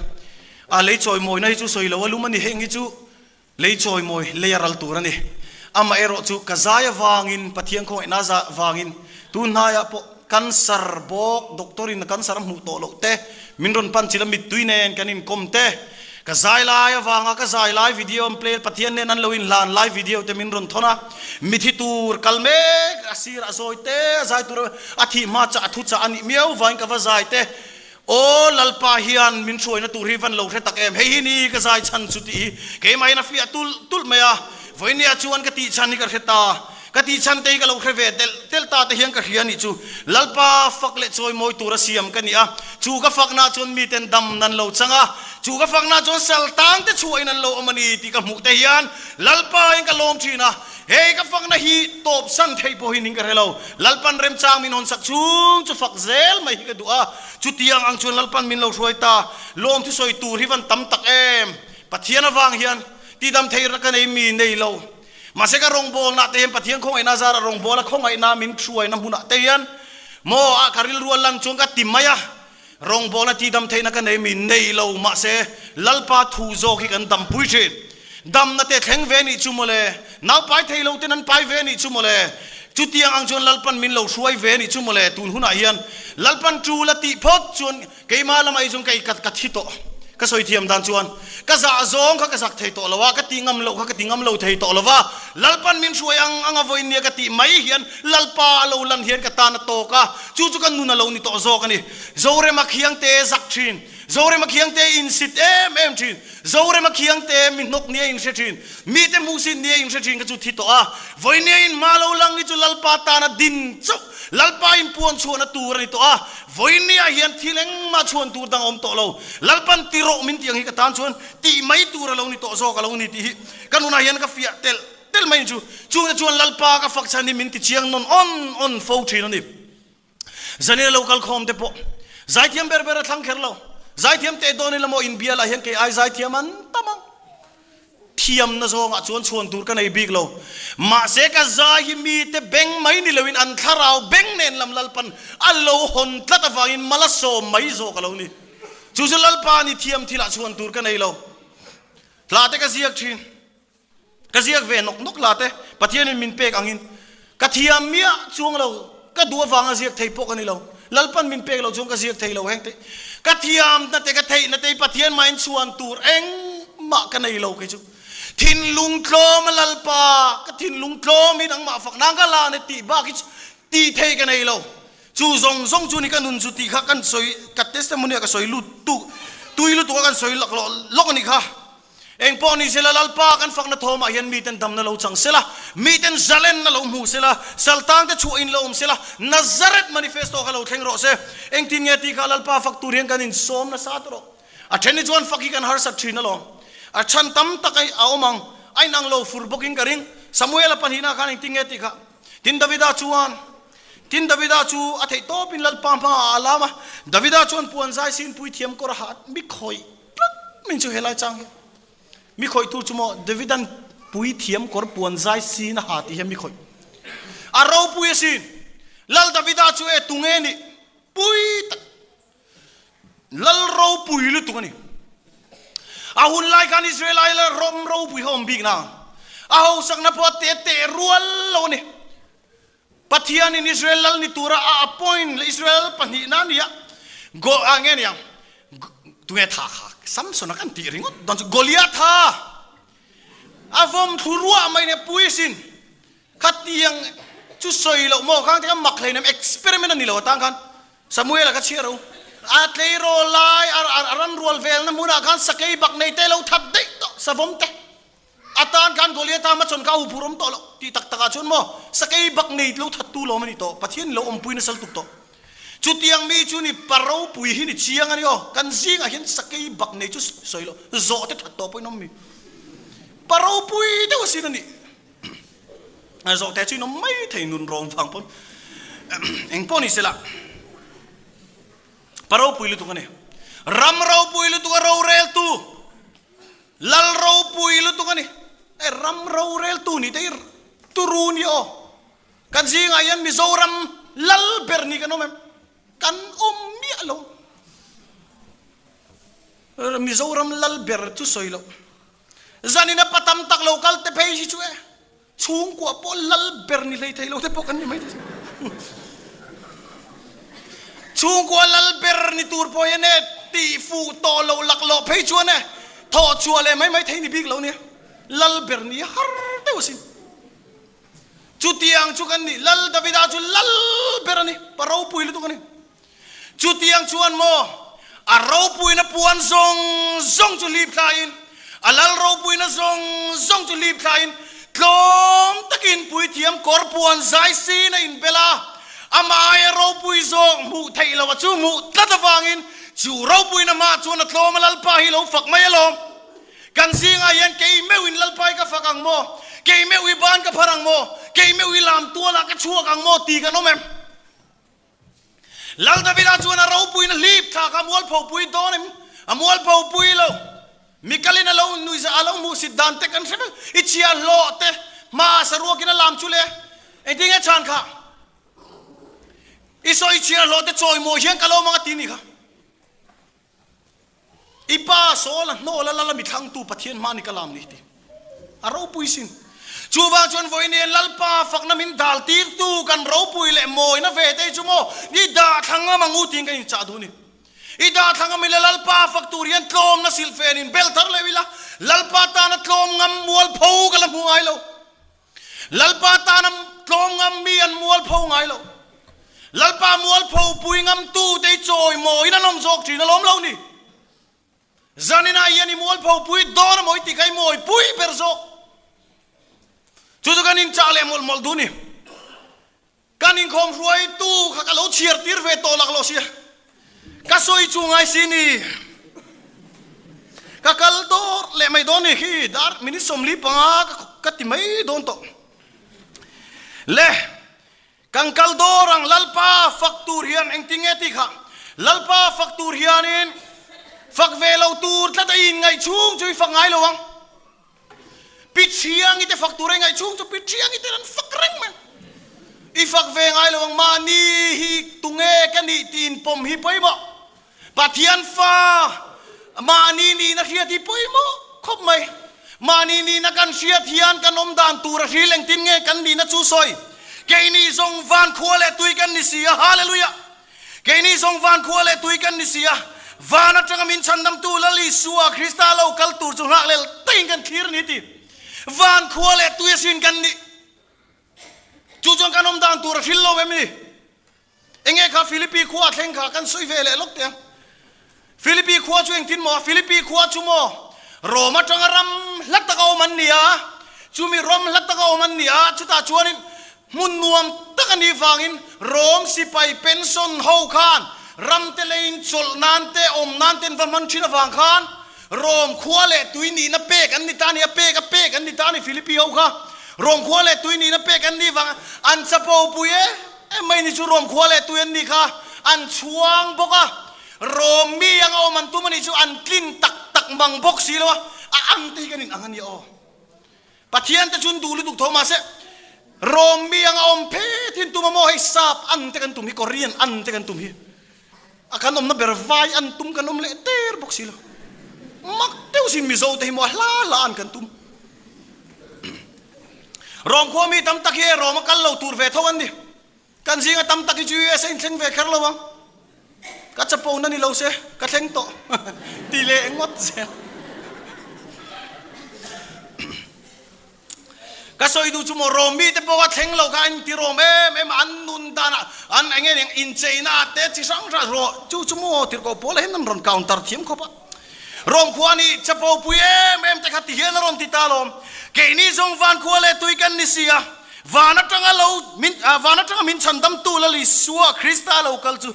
A lei chawimawina hi chu sawi lo a lum a ni, heng hi chu lei chawimawi lei a ral tur a ni. Amaherawh chu ka zai avangin Pathian khawngaihna za vangin tun hnaiah pawh cancer bawk doctor in a cancer a hmuh tawh loh te min rawn pan chilh a mittui nen kan inkawm te Ka zai lai avanga ka zai lai video an play Pathian nen an lo inhlan lai video te min rawn thawn a, mithi tur kal mek a sir a zawi te a zai tur a thih hma chah a thu chah a nih miau vangin ka va zai te Aw Lalpa hian min hruaina tur hi van lo hre tak em hei hi ni ka zai chhan chu tih hi keimahin a fiah tulh tulh mai a, vawinia chuan ka tih chhan hi ka hre ta. Ka tih chhan te hi ka lo hre ve telh telh ta te hian ka hria nih chu. Lalpa fak leh chawimawi tura siam ka ni a, chu ka fakna chuan miten dam nan lo chang a, chu ka fakna chuan sal tang te chhuahin an lo awm a ni tih ka hmuh te hian Lalpa in ka lawm thin a, hei ka fakna hi tawp san theih pawh hi ning ka hre lo. Lalpan remchang min hawn sak chhung chu fak zel mai hi ka duh a, chutiang ang chuan Lalpan min lo hruai ta. Lawm thusawi tur hi van tam tak em! Pathian avang hian tidam theih ka nei mi nei lo. Mahse ka rawngbawlna te hian Pathian khawngaihna zara rawngbawla khawngaihna min hruaina hmunah te hian maw a ka rilru a lan chuan ka ti mai a, rawngbawlna tidam theihna ka nei mi nei lo mahse Lalpa thu zawk hi kan dampui thin. Damna te thleng ve nih chu mawle, nau pai thei lo ten an pai ve nih chu mawle, chutiang ang chuan Lalpan min lo hruai ve nih chu mawle tun hunah hian Lalpan tul a tih phawt chuan Keimah lamah hi chuan ka ka ka thi tawh. Ka sawi thiam dan chuan ka zah zawng kha ka zak thei tawh lo a, ka ti ngam loh kha ka ti ngam lo thei tawh lo va. Lalpan min hruai ang ang a vawiin nia ka tih mai hian Lalpa a lo lan hian ka tan a tawk a, chu chu ka nun a lo ni tawh zawk a ni. Zorema khiangte zak thin, Zorema khiangte insit em em thin, Zorema khiangte mi hnawk nia inhre thin, mite hmuhsit nia inhre thin kha chu thi tawh a. Vawiin nia inhma lo lang hi chu Lalpa tana din chauh, Lalpa inpuan chhuahna tur a ni tawh a. Vawinia hian thil engmah chhuan tur dang a awm tawh lo. Lalpan ti rawh min tih ang hi ka tan chuan tih mai tur a lo ni tawh zawk a lo ni tih hi ka nunah hian ka fiah telh telh mai chu. Chungte chuan Lalpa ka fak chhan hi min ti chiang nawn awn awn fo thin a ni. Zanina lo kal khawm te pawh zaithiam ber ber a thlang kher lo. Zaithiam teh dawn ila maw inbialah hian kei ai zaithiam an tam ang. Thiamna zawngah chuan chhuan tur ka nei bik lo. Mahse ka zai hi mite beng mai ni loin an thlarau beng nen lam Lalpan a lo hawn tlat avangin mal a sawm mai zawk a lo ni. Chu chu Lalpa ni thiam thilah chhuan tur ka nei lo. Hla te ka ziak thin. Ka ziak ve nawk nawk hla te Pathianin min pek angin ka thiam miah chuang lo. Ka duh avanga ziak thei pawh ka ni lo. Lalpan min pek loh chuan ka ziak thei lo heng te. Ka thiamna te ka theihna te hi Pathian mahin chhuan tur engmah ka nei lo kei chu. Thinlung tlawm a Lalpa, ka thinlung tlawm hi nangmah fak nang ka la ne tih bak hi chu tih thei ka nei lo. Chu zawng zawng chu ni ka nun chu tih kha kan sawi, ka testimony ah ka sawi lut tu, tui lutuk a kan sawi laklawh lawk a nih kha. Eng pawh ni sela Lalpa kan fakna thawmah hian miten damna lo chang sela, miten zalenna lo hmu sela, saltangte chhuahin lo awm sela, Nazareth Manifesto kha lo thleng rawh se. Engtin nge tih kha Lalpa fak tur hian kan insawm nasa tawh rawh. A then hi chuan fak hi kan harsat thin alawm. A chhan tam tak a awm ang, a inang lo fur bawkin ka ring. Samuela pahnihna khan engtin nge tih kha? Tin Davida chuan, Tin Davida chu a theih tawpin Lalpa hmaah a lam a, Davida chuan puan zai sin puithiam kawr a ha mi khawih tlat min chu helai chang hian mi khawih tu chu maw Davidan puithiam kawr puan zai sin a ha tih hian mi khawih a ropui asin Lal Davida chu e tunge nih pui tak Lal ropui lutuk a ni. A hun lai khan Israel ai la ram ropui kha awm bik na. A hausakna pawh a te teh rual lo a ni. Pathianin Israel lal ni tura a appoint leh Israel pahnihna a ni a. Go a nge niang tunge tha kha Samson a kan tih ringawt dawn chu Goliatha a vawm thlu ruah mai nia pui sin. Khatiang chu sawi loh maw khang te kha mak hleinem experiment a ni lo atang khan Samuel-a kha chhiar u. A tleirawl lai a ran rual velna hmunah khan sakei bak nei te lo that daih tawh savawm te atan khan Goliatha hmachhawn kha a huphur awm tawh loh tih tak takah chuan maw sakei bak nei lo that tu lawm a ni tawh Pathian lo awmpui nasa lutuk tawh. Chutiang mi chu ni pa ropui hi ni chiang a ni aw kan zingah hian sakei bak nei chu sawi loh zawh te that tawh pawhin awm mi pa ropui deuh asin a nih. Zawhte chu in awm mai thei nun rawng vang pawn eng pawh ni sela pa ropui lutuk a ni. Ram ropui lutuk a roreltu lal ropui lutuk a ni. E ram roreltu ni te hi turu ni aw. Kan zingah hian Mizoram lal ber ni kan awm em? Kan awm miah lo. Mizoram lal ber chu sawi loh. Zanin a pa tam tak lo kal te phei hi chu e, chhungkua pawh lal ber ni hlei thei lo te pawh kan ni mai thei. Chhungkua lal ber ni tur pawh hian e tih fuh tawh loh lak loh phei chuan e thawh chhuah leh mai mai thei ni bik lo nia. Lal ber ni har deuh asin. Chutiang chu kan ni, Lal Davida chu lal ber a ni, pa ropui lutuk a ni. Chutiang chuan maw, a ropuina puan zawng zawng chu hlip thlain, a lal ropuina zawng zawng chu hlip thlain, tlawm takin puithiam kawr puan zai sin a inbel a, amah aia ropui zawk hmuh theih loh a chu hmuh tlat avangin chu ropuina hmaah chuan a tlawm a Lalpa hi lo fak mai alawm. Kan zingah hian kei meuhin Lalpa hi ka fak ang maw? Kei meuh hi ban ka phar ang maw? Kei meuh hi lam tualah ka chhuak ang maw? tih kan awm em? Lal Davida chuan a ropuiin a hlip thla kha a mualpho pui dawn em? A mualpho pui lo. Mikalin a lo nuihza a lo hmuhsit dan te kan hre vek. I chhia hlawh te hmaah saruakin a lam chu le. Engtin nge chhan kha? I sawi chhia hlawh te chawimawi hian ka lo mang a ti ni kha. I pa Saul a hnawl a lal a mithlangtu Pathian hma ni ka lam ni ti a ropui sin. Chuvang chuan vawiin hian Lalpa fakna min dal tirtu kan ropui leh mawina ve te hi chu maw i dah thla ngam ang u tiin kan inchah duh a ni. I dah thla ngam ila Lalpa fak tur hian tlawmna silhfen in bel thar leh ila Lalpa tana tlawm ngam mualpho ka la hmu ngai lo. Lalpa tana tlawm ngam mi an mualpho ngai lo. Lalpa mualpho pui ngam tu te hi chawi mawiin an awm zawk thin alawm lo ni. Zaninah hian i mualpho pui dawn a mawi tih kha i mawi pui ber zawk. Chu chu kan inchah leh mawlh mawlh duh ni. Kan inkhawm hruaitu kha ka lo chhiar tir ve tawh lak lo sia. Ka sawi chu ngai si ni. Ka kal dawr leh mai dawn ni khi dar minute 45 ka ti mai dawn tawh. Le kan kal dawr ang Lalpa fak tur hian engtin nge tih kha Lalpa fak tur hianin fak ve lo tur tlat a inngaih chhung chu i fak ngai lo ang. Pi Thiangi te fak tur a ingaih chhung chu Pi Thiangi ten an fak reng mai. I fak ve ngai lo ang mahni hi tunge ka nih tih inpawm hi pawimawh. Pathian fa mahni nihna hriat hi pawimawh khawp mai. Mahni nihna kan hriat hian kan awm dan tur a hril engtin nge kan nihna chu sawi. Keini zawng van khua leh tui kan ni si a. Hallelujah! Keini zawng van khua leh tui kan ni si a, van atanga min chhandamtu Lal Isua Krista lo kal tur chu nghakhlel takin kan thlir a ni ti. Van khua leh tui asin kan nih. Chu chuan kan awm dan tur a hril lo em ni? Enge kha Philippi khua a thleng kha kan sawi ve leh lawk teh ang. Philippi khua chu engtin maw? Philippi khua chu maw? Rom atanga ram hla taka awm an ni a, chumi ram hla taka awm an ni a, chutah chuanin hmun nuam tak a nih vangin Rom sipai pension ho khan ramte leiin chawlh nan te awm nan te an va hman thin avang khan Rom khua leh tui nihna pek an ni ta a ni, a pek a pek an ni ta a ni Philippi ho kha Rom khua leh tui nihna pek an nih vang an chapo pui em em mai ni chu Rom khua leh tui an nih kha an chhuang bawk a. Rom mi anga awm an tum a nih chu an tlin tak tak mang bawk si lo a, a ang te hi kan inang a nia aw. Pathian te chu an duh lutuk tho mahse Rom mi anga awm phet hi an tum a maw hei sap an te kan tum hi Korean an te kan tum hi a kan awmna ber vai an tum kan awm leh der bawk si lo. Mak deuh sin Mizo te hi maw a hla hla an kan tum. Rom khua mi tam tak hi Rom a kal lo tur ve tho an ni. Kan zinga tam tak hi chu US a inthleng ve kher lo ang. Ka chapo na ni lo se, ka thleng tawh ti leh ngawt zel. Ka sawi duh chu maw Rom mite pawh a thleng lo kha an inti rawm em em a, an nun danah an eng nge eng incheina ah te chi hrang hrang rawh chu chu maw tirhkoh pawl ah hian an rawn counter thiam khawp a. Rom khua nih chapo pui em em te kha ti hian a rawn ti ta alawm. Keini zawng van khua leh tui kan ni si a. Van atanga lo min van atanga min chhandamtu Lal Isua Krista lo kal chu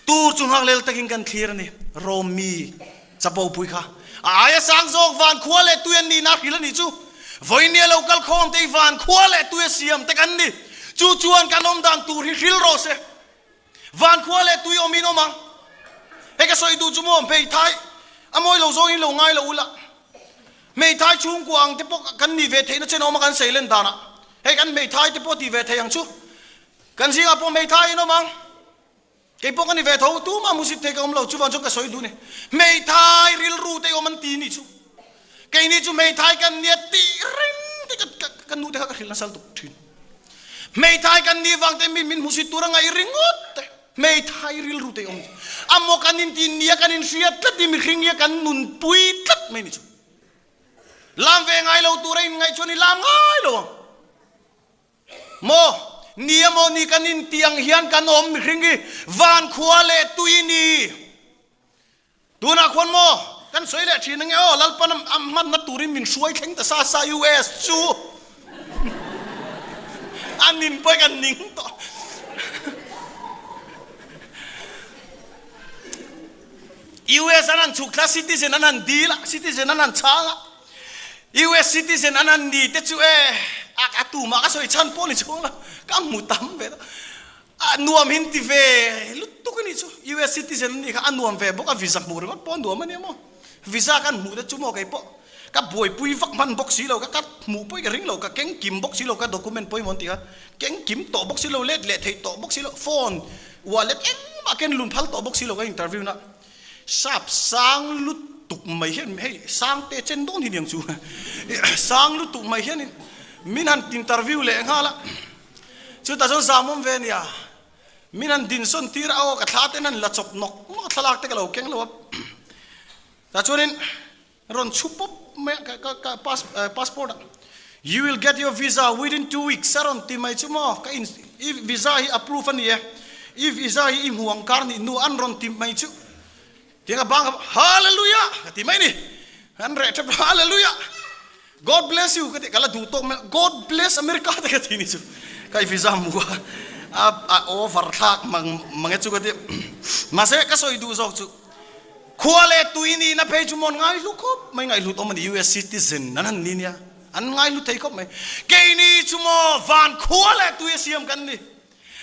tur chu nghakhlel takin kan thlir a ni. Rom mi chapo pui kha a aia sang zawk van khua leh tui an nihna a hrilh a nih chu. Vawinia lo kal khawm te hi van khua leh tui a siam te kan ni. Chu chuan kan awm dan tur hi hril rawh se. Van khua leh tui awmin awm ang. Hei ka sawi duh chu maw hmeithai a mawi lo zawngin lo ngai lo ula. Hmeithai chhungkua ang te pawh kan nih ve theihna chen a awm a kan seilen danah. Hei kan hmeithai te pawh ti ve thei ang chu. Kan zingah pawh hmeithai in awm ang. Kei pawh ka ni ve tho, tumah hmusit thei ka awm lo, chuvang chuan ka sawi duh ni. Hmeithai rilru te awm an ti nih chu. Keini chu hmeithai kan nia tih reng te ka ka nu te kha ka hrilh nasa lutuk thin. Hmeithai kan nih vang te min min hmusit tur a ngaih ringawt te. Hmeithai rilru te awm a maw kan inti nia kan inhria tlat i mihring hi kan nunpui tlat mai ni chu. Lam ve ngai lo tur a inngaih chuan i lam ngai lo ang. Maw nia maw ni kan inti ang hian kan awm mihring hi van khua leh tui ni. Tunah khuan maw kan sawi leh thin ange aw, Lalpan a hmanna turin min hruai thleng ta sa sa US chu a nin pawh kan ning tawh. US an han chhuk thla citizen an han dil a, citizen an han chhang a, US citizen an han ni te chu e a tumah ka sawi chhan pawh ni chhung lo, ka hmu tam ve tawh. A nuam hin ti ve lutuk a nih chu. US citizen a nih kha a nuam ve bawk a, visa hmuh ringawt pawh a nuam a nia maw. Visa kan hmuh te chu maw kei pawh ka buaipui vak hman bawk si lo, ka ka hmuh pawh i ka ring lo, ka keng kim bawk si lo, ka document pawimawh an ti kha keng kim tawh bawk si lo, let leh theih tawh bawk si lo, phone, wallet engmah ken lun phal tawh bawk si lo ka interview na sap sang lutuk mai hian hei sang te chen dawn hi niang chu sang lutuk mai hian min han interview leh nghal a. Chutah chuan zam awm ve a nia. Min han dinsawn tir a, aw ka thla ten han la chawp nawk nawk a, thlalak te ka lo keng lo a. Tah chuanin rawn chhu pawp mai a, ka ka passport ah You will get your visa within 2 weeks a rawn ti mai chu maw, ka in i visa hi approve a ni e, i visa hi i hmu ang kar nih hnu an rawn ti mai chu. Tiang a bang Hallelujah ka ti mai ni. An reh tep Hallelujah. God bless you ka ti ka la duh tawk mai God bless America te ka ti ni chu. Ka i visa mu a a a over thlak mang mange chu ka ti. Mahse ka sawi duh zawk chu khua leh tui ni na phei chu mawn ngai hlu khawp mai ngai hlut awm ani US citizen an han ni nia. An ngai hlu thei khawp mai. Keini chu maw van khua leh tui a siam kan ni.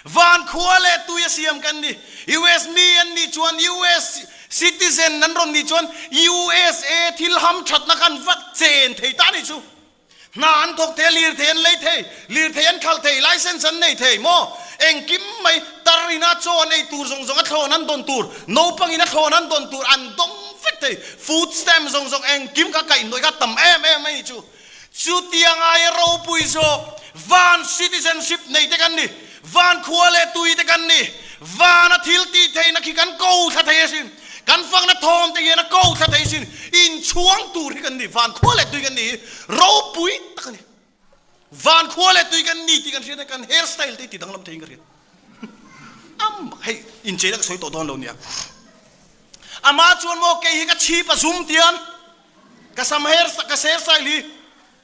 Van khua leh tui a siam kan ni. US mi an nih chuan US citizen an rawn nih chuan USA thil ham thatna khan va chen thei ta nih chu. Hna an thawk thei a, lirthei an lei thei, lirthei an khalh thei, license an nei thei maw? Engkim mai tar ina chaw an ei tur zawng zawng a thlawn an dawn tur, naupang ina thlawn an dawn tur an dawng vek thei. Food stamp zawng zawng engkim kha kaihhnawih kha tam em em a nih chu. Chutiang aia ropui zawk van citizenship nei te kan ni, van khua leh tui te kan ni, vana thil tih theihna khi kan ko thla thei asin, kan fakna thawm te hian a ko thla thei asin, inchhuang tur hi kan ni, van khua leh tui kan ni hi ropui tak a ni. Van khua leh tui kan ni tih kan hriat a, kan hair style te hi ti danglam theiin ka hria. Am hei incheina ka sawi tawh dawn lo nia. Amah chuan maw kei hi ka chhip a zum tian. Ka sam hair ka hair style hi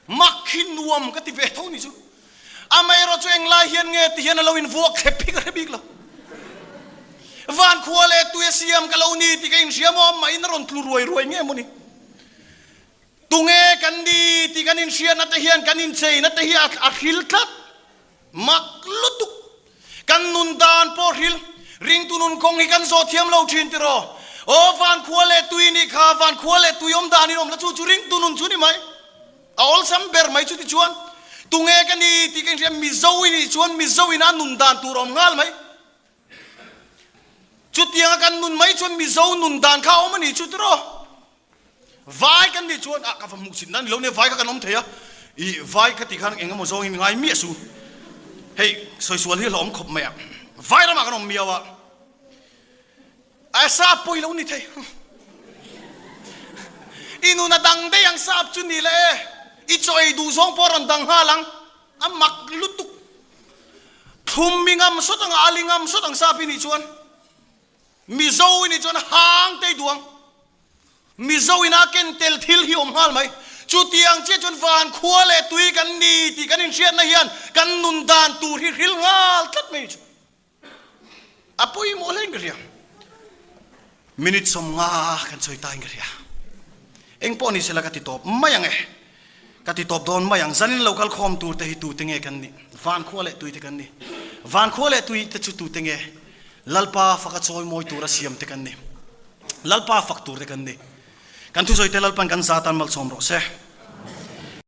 mak hi nuam ka ti ve tho ni chu. Amaherawh chu englai hian nge ti hian a lo invuak thlep hi ka hre bik lo. Van khua leh tui a siam ka lo ni tih ka inhria maw amahin a rawn tlu ruai ruai nge maw ni. Tunge kan ni tih kan inhriatna te hian kan incheina te hi a hril tlat. Mak lutuk! Kan nun dan pawh hril, ringtu nun kawng hi kan zawh thiam lo thin tiraw? Aw van khua leh tui nih kha, van khua leh tui awm dan in awm la chu chu ringtu nun chu ni mai. A awlsam ber mai chuti chuan tunge ka ni tih ka inhria, Mizo i nih chuan Mizo in a nun dan tur a awm nghal mai. Chutianga kan nun mai chuan Mizo nun dan kha a awm a nih chu tiraw? Vai kan nih chuan ah ka va hmuh chhin na ni lo nia vai kha kan awm thei a, ih vai ka tih khan eng emaw zawngin ngai miah su. Hei sawisual hi a hlawm khawp mai a, vai ramah kan awm miau a, a sap pawh i lo ni thei. I nun a dang daih ang sap chu ni le e, i chaw ei duh zawng pawh a rawn dang nghal ang, a mak lutuk. Thlum mi ngam sawt ang a, ali ngam sawt ang sap i nih chuan. Mizo i nih chuan hang te i duh ang. Mizo ina ken tel thil hi awm nghal mai. Chutiang chiah chuan van khua leh tui kan ni tih kan inhriatna hian kan nun dan tur hi hril nghal tlat mai chu a pawimawh hle in ka hria. Minute 50 kan sawi ta in ka hria. Eng pawh ni sela ka ti tawp mai ang e. Ka ti tawp dawn mai ang. Zanin lo kal khawm tur te hi tute nge kan nih? Van khua leh tui te kan ni. Van khua leh tui te chu tute nge? Lalpa faka chawi mawi tura siam te kan ni. Lalpa fak tur te kan ni. Kan thusawi te Lalpan kan za tan malsawm rawh se.